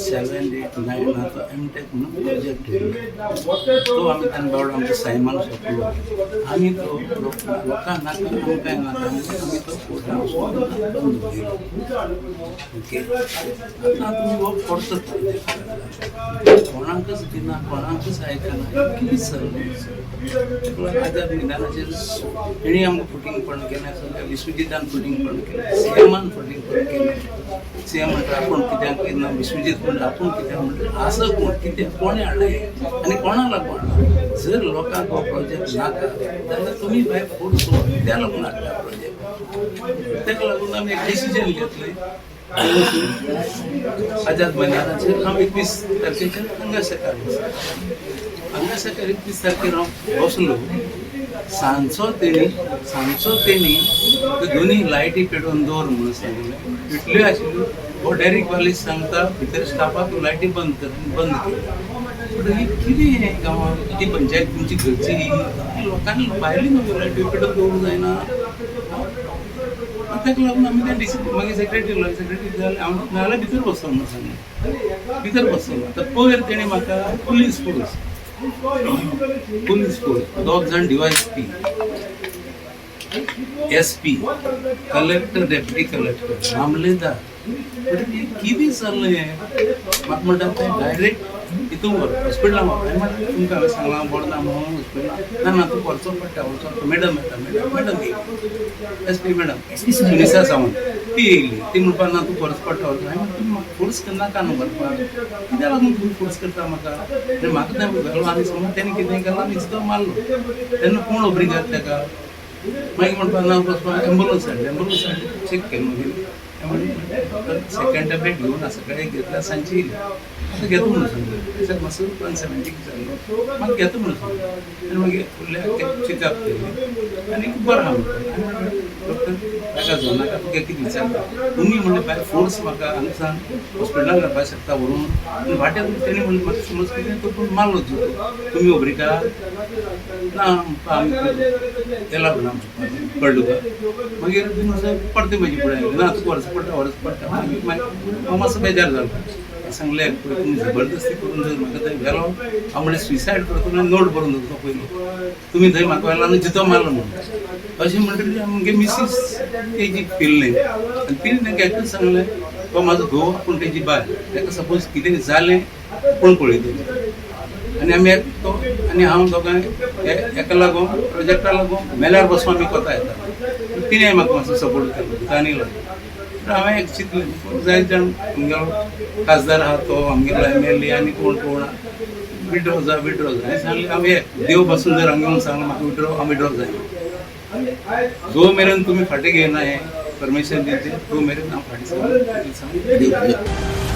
7, 8, 9 हा तो एमटेक म्हणून प्रोजेक्ट येयलो, तो आमी तेन्ना बावडो आमचो सायमान सोंपलो. आमी तो लोकांक नाका, आमकांय नाका म्हणून आमी तो कोर्टान वचून बंद दवरिलो. ओके, आतां तुमी हो परतो प्रोजेक्ट काडला, कोणाकच दिना, कोणाकच आयकना, कितें चल्लें? ताका लागून आझाद मैदानाचेर हेणी आमकां फटींगपण केलें सगळें. विश्वजितान फटींगपण केलें, सीएमान फटींगपण केलें. सीएम म्हणटा आपूण कित्याक ना, विश्वजीत म्हणटा आपूण कित्याक म्हणटा. आसा कोण, कितें, कोणें हाडलें हें आनी कोणा लागून हाडला? जर लोकांक हो प्रोजेक्ट नाका जाल्यार तुमी बाय फोर्स हो कित्याक लागून हाडटा प्रोजेक्ट? ताका लागून आमी एक डिसिजन घेतलें. आझाद मैदानाचेर हांव 21 तारखेच्यान हांगा शेकार बसलो. हांगा शेकार 21 तारखेर हांव बसलो. सांजचो तेणी त्यो दोनी लायटी पेटोवन दवर म्हणून सांगलें. इतल्यो आशिल्ल्यो. हो डेरिक वालीस सांगता भितर स्टाफाक, लायटी बंद कर. आनी बंद केली. म्हणटकीर कितें हें गांवांत? ती पंचायत तुमची घरची ही. लोकांनी भायली न्हू, लायटी पेटोवन दवरूंक जायना. ताका लागून आमी तें डिसिजन मागीर सेक्रेटरी उलयलो. सेक्रेटरी जालें, हांव नाजाल्यार भितर बसलो म्हणून सांगलें. भितर बसलो. आतां पयर तेणी म्हाका पुलीस फोर्स, दोग जाण DySP, SP, collector, deputy collector, मामलेदार. म्हणटकीर कितें चल्लें हें? म्हाका म्हणटा तें डायरेक्ट हितून व्हर, हॉस्पिटलान व्हर. हांवें म्हणलें, तुमकां हांवें सांगलां हांव बरो ना म्हणून हॉस्पिटलान. ना ना, तूं व्हरचो पडटा, व्हरचो पडटा. मॅडम येता, मॅडम मॅडम येयली, एसपी मॅडम सुनिसा सावंत, ती येयली. ती म्हणपाक, ना, तूं व्हरचो पडटा, व्हरचो. हांवें म्हणलें, तुमी म्हाका फोर्स करनाका न्हू व्हरपाक. कित्याक लागून तुमी फोर्स करता म्हाका? आनी म्हाका तें व्हेलो आनी समज तेणें कितें केलां आनी तो मारलो तेन्ना कोण ओब्रिगाद ताका? मागीर म्हणपाक ना, वचपाक एम्बुलन्स हाडली. एम्बुलन्स हाडली, चॅक केलें. मागीर सेकंड टॅबलेट घेवन सकाळी घेतल्या, सांजची येयली. आतां घेता म्हणून सांगलें. सर मातसो 170 जाल्लो, म्हाका घेता म्हणून सांगलें. आनी मागीर फुडल्या चॅकअप केलें आनी बरें आहा म्हणटा. आनी म्हणलें, डॉक्टर, ताका जावं नाका, तुका कितें विचारता? तुमी म्हणलें बाय फोर्स म्हाका हांगसान हॉस्पिटलान व्हरपाक शकता व्हरून. आनी वाटेर तेणी म्हणलें, म्हाका समज कितें तो पूण मारलो जो, तुमी ओब्रिका ना आमी तेला म्हणून आमचो कळ्ळें तुका? मागीर तुमी परते म्हजे फुडें आयले, ना, तुका व्हरचें पडटा, व्हरचें पडटा. मागीर मागीर हांव मातसो बेजार जालो. सांगलें, पळय, तुमी जबरदस्ती करून जर म्हाका थंय व्हेलो, हांव म्हणलें सुसायड करतलो आनी नोट बरोवन दवरता पयलीं, तुमी थंय म्हाका व्हेलो आनी जितो मारलो म्हणून. अशें म्हणटकीर आमगे मिसीस तेजी फिरलें आनी तिणें तांकां एकूच सांगलें, तो म्हाजो घोव, आपूण तेजी बायल, ताका सपोज कितें जालें कोण पळयतलें? आनी आमी तो आनी हांव दोगांय एका लागून, प्रोजेक्टा लागून मेल्यार बसून आमी कोता येता. तिणें म्हाका मातसो सपोर्ट केलो, भुतानी लागून. तर हांवें एक चिंतलें, जायत जाण आमगेलो खासदार आहा, तो आमगेलो एमएलए आनी कोण कोण आहा, विड्रॉ जा, विड्रॉ जा. हांवें सांगलें, हांव एक देव बसून जर हांगा येवन सांगलें म्हाका विड्रॉ, हांव विड्रॉ जायना. जो मेरेन तुमी फाटीं घेयना हें परमिशन दिवचें, तो मेरेन हांव फाटीं सरना. सांग. देव.